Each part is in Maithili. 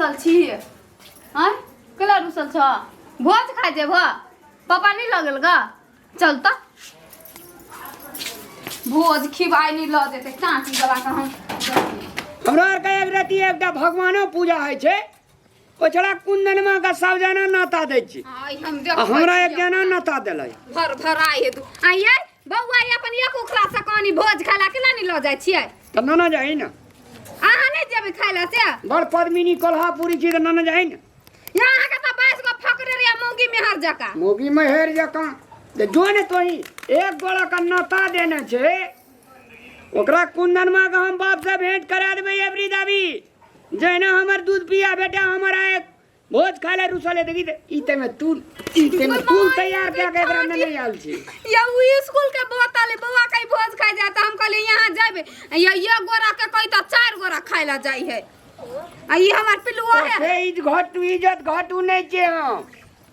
रुसल छी आँय कैला रुसल छ भोज खाइ जेबह पापा नहि लऽ गेल गा चल तऽ भोज खिबाइ नहि लऽ जेतै काँची गला के हम हमरा आरके एक रति एकटा भगवानो पूजा होइ छै ओ छड़ा कुंदनमा के सब जना नाता दै छै आइ हम आ देखै हमरा एक छियै। जना नाता देलै भर भराइ हे तू आइए बौआ ई अपन एक उखड़ा से कनी भोज खाय ला केना नहि लऽ जाइ छियै तऽ नाना जाही ने अहाँ नहि जेबै खाय ला से बड़ पद्मिनी कोल्हापुरी छी तऽ नाना जाही ने यहाँ अहाँके तऽ 22 गो फकरे रे मौगी मेहर जकाँ मौगी मेहर जकाँ तऽ जो ने तोही एक गोड़ा के नाता देने छै ओकरा कुंदनमा के हम बाप से भेंट करा देबै एबरी दाबी जहिना हमर दूध पिया बेटा हमर आए भोज खाय ले रुसल देखी तऽ ई तमे तू ई तमे तू तैयार कए के एकरा नेने आयल छी या उ स्कूल के बोतल है, बौआ कहीं भोज खाय जाता हम कहलिए यहाँ जाबे या ये गोरा के कही तो चार गोरा खाय ला जाई है आ ई हमर पिलुआ है ओते is घटू इज्जत घटू नहि छै हम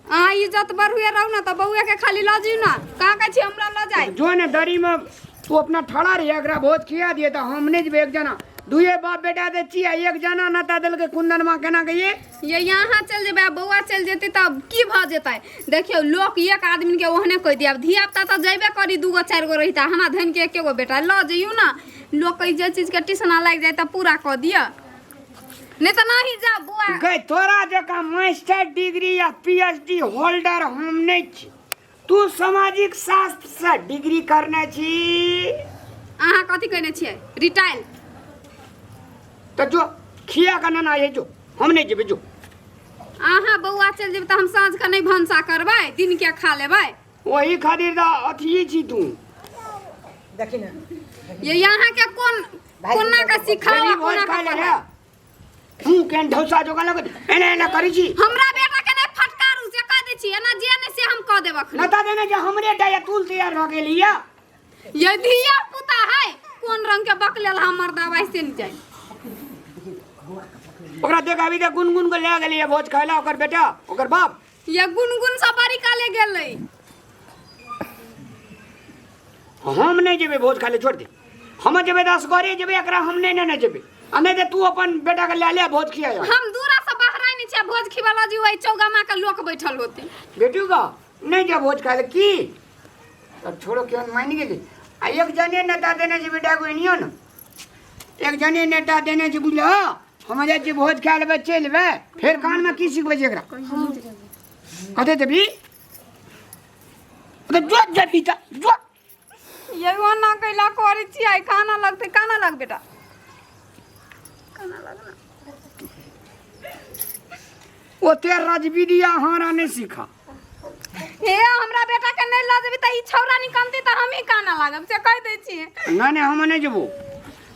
अहाँ इज्जत बढ़ुए रहू ना तऽ बौआ के खाली लऽ जियौ ना कहाँ कहै छी हमरा लऽ जाय जो ने दरी में तू अपना ठड़ा रही एकरा भोज खिया दिए तऽ हम नहि जेबै एक जना दुए बाप बेटा दे छियै एक जना नता देलकै कुंदन माँ केना के ये ये यहाँ चलि जेबै आ बौआ चलि जेतै तब की भऽ जेतै देखियौ लोक एक आदमी के ओहने कहि दिया धिया पुता तऽ जेबे करी दूगो चारि गो रहिता हमरा धन के एके गो बेटा लऽ जइयौ ना लोक के जे चीज के टिसना लागि जाय तऽ पूरा कऽ दिअ नहीं तऽ नहीं जा बौआ गई तोरा जकाँ मास्टर डिग्री या पीएचडी होल्डर हम नहि छी तू सामाजिक शास्त्र से डिग्री करने छी अहाँ कथी कहने छियै रिटायल तऽ जो खिया के नना ये जो हम नहि जेबै जो अहाँ बौआ चलि जेबै तऽ हम साँझ के नहि भनसा करबै दिन के खा लेबै ओही खातिर तऽ अथिये छी तू देखी ने ये यहाँ के कोन कोना के सिखावा बेबी भोज कोना खा के ले पढ़ाई तू केन ढौसा जोगा लग एना एना करै छी हमरा बेटा के नहि फटकारू से कह दै छी एना जे नहि से हम कह देब अखन नता देने जे हमरे टा तुल तैयार भऽ गेली या ये धिया पुता है कोन रंग के बकलेल हमर दवाई से नहीं जाए ओकरा देख अभी तऽ गुनगुन के लए गेलियै भोज खाय ला ओकर बेटा ओकर बाप ये गुनगुन सब बड़ी काले गेलै हम नहि जेबै भोज खाय ले छोड़ दे हम जेबै तऽ असगरे जेबै एकरा हम नहि नेने जेबै आ नहि तऽ तू अपन बेटाके लए ले भोज खिया हम दूरा से बाहर नहीं छियै भोज खिबा ला जी वही चौगामा के लोक बैठल होते बेटू का नहीं जा भोज खाय ले की तब छोड़ो केहन मानि गेली आ एक जने नेता देने छै बेटा को एनियो ने एक जने नेता देने छै बुझल हम जाइ छियै भोज खाय लेबै चलि एबै फेर कानमे की सिखबै छै एकरा कतऽ जेबही तऽ जो जेबही तऽ जो ये ओना कैला करै छियै काना लगतै काना लग बेटा काना लगना ओते राजविद्या हमरा नहि सीखा हे हमरा बेटा के नहि लऽ जेबै तऽ ई छौड़ा निकलतै तऽ हमही काना लागब से कहि दै छियै नहि नहि हम नहि जेबो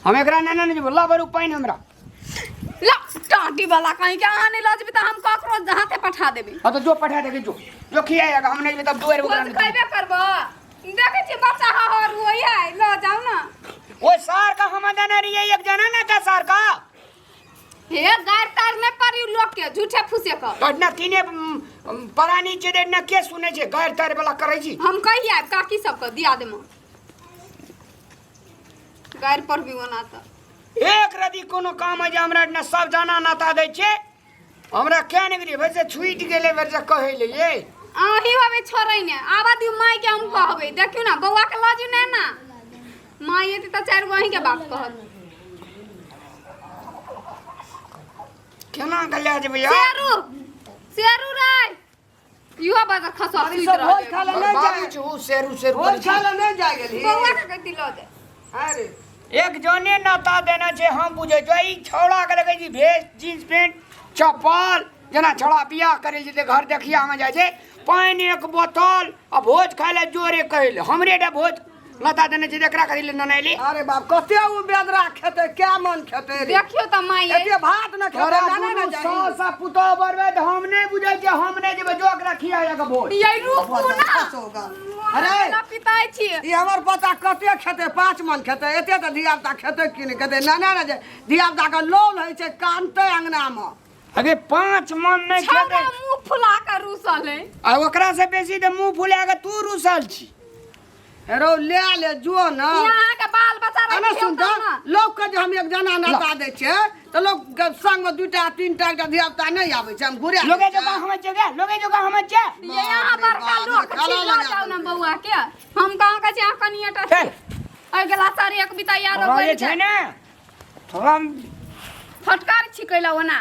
हम एकरा नहि नहि जेबो ला बरू पानि हमरा ला टाटी वाला कहीं के अहाँ नहि लऽ जेबै तऽ हम ककरो हाथे पठा देबै हाँ तो जो पठा देगे जो जो खियाएगा हम नहीं जेबै तब दुआरि ओकरा भोज खैबे करबो देखै छियै बच्चा हहर रोइए लऽ जाउ ने ओ सार का हम देने रहिए एक जना ना था सार का हे गारि तार नहि पड़ियौ लोक के झूठे फूसे के तो ना तीने परानी छै रे ना के सुनै छै गारि तारि वाला करै छी हम कहि आयब काकी सबके दिया देम गारि पढ़बी ओना तऽ एक रति कोनो काम है जे हमरा एहिठिना सब जाना नाता दै छै हमरा क्या नहि गेलियै वैसे छूटि गेलै वैसे कहै ले ये अहीं होबै छोड़ै ने आबऽ दियौ माय के हम कहबै देखियौ ने बौआ के लऽ जियौ ने ना माय एतै तऽ चारि गो अहीं के बात कहत केना के लए जेबै यार शेरू शेरू रे इहो बात खसो अरे सुति सब भोज रहल खा ले नहीं बाबू जाए छु शेरू शेरू भोज करै छी। खा ले नहीं जाए गेली बौआ के कहती लऽ जाय अरे एक जने नाता देना छै हम बुझै छियै ई छौड़ा के देखै छी भेष जींस पेंट चप्पल जेना छौड़ा बियाह करै छै तऽ घर देखिया मे जाइ छै पानि एक बोतल आ भोज खाय लए जोरे कहै लए हमरे टा भोज लता देने छै एकरा कथी लए नेने एली अरे बाप कते उ बेदरा खेते क्या मन खेते रे देखियौ तऽ माय एते भात न खेते तोरा नाना दुनू न जाही सास आ पुतोह बरबे तऽ हम नहि बुझै छियै हम नहि जेबै जो एकरा खियाए के भोज ये रुकू ना अरे अरे पिताई छी ई हमर बच्चा कते खेते 5 मन खेते एते तऽ धिया पुता खेते की नहि खेते नाना न जे धिया पुता के लोल होइ छै कानते अंगना मे अगे 5 मन नहि छौड़ा खेतै मुंह फुला के रूसल है आ ओकरा से बेसी तऽ मुंह फुला के तू रुसल छी रौ ले ले जो ना। यहाँ के बाल बच्चा आना रहितै सुन तब तऽ ना। लोक के जे हम एक जना नाता दै छियै तऽ लोक के संग मे दूटा तीनटा एकटा धिया पुता नहि आबै छै, हम घुरे लोगे जगह हम जगह, लोगे जगह हम जा। ये यहाँ बड़का लोक छी, लऽ जाउ ने बौआ के। हम कहाँ कहै छी अहाँ कनिएटा छी। चल। एहि गेला सर एक बिता यारो थोड़ा जे बढ़ि छै जाय। ने थोड़ा फटकार छिकै ओना।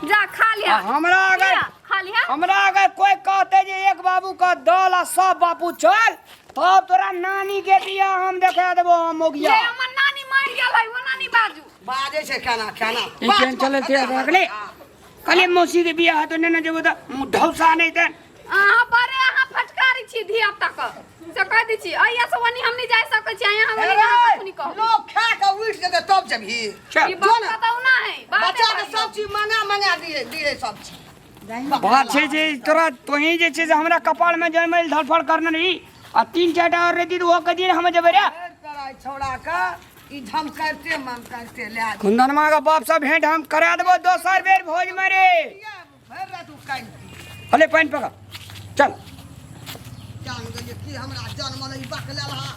जा खा लिहा। आ हमरा अगर लिहा, खा लिहा। हमरा अगर कोई कहते जे एक बाबू का दल आ सब बापू चल, तब तोरा नानी के बियाह हम देखा देबो हम मोगिया। ये हमर नानी मरि गेल है, ओना नहीं बाजू। बाजै छै खाना खाना। ई केहन चलै छै रखले कहलिए मौसी के बियाह तो नेने जेबो तऽ मुँह ढौसा नहीं ते। अहाँ बड़े अहाँ फटकारी छी धिया पुता के से कह दै छी। अइया से ओनी हम नहीं जा सकै छी, अहाँ ओनी अहाँ कथु नहीं कहू। लोक खा के उठि जेतै तब जेबही। चल। ई बात बताउ ना है बाते बच्चा के बारी। सब चीज मंगा मंगा दिए दिए सब चीज। बात छै जे तोरा तोही जे छै से हमरा कपाल में जन्मल धड़फड़ करने रही आ तीन चारि टा और रहती तऽ ओहो कह दिए हम जेबै रे। तोरा ई छौड़ा के ई झमकरते ममकरते ले आबी। कुंदनमा के बाप से भेंट हम करा देबो दोसर बेर भोज में रे। भरि रात उ कानि। अले पानि पकड़ चल। जान गेलियै की हमरा जन्मल ई बकलेलहा।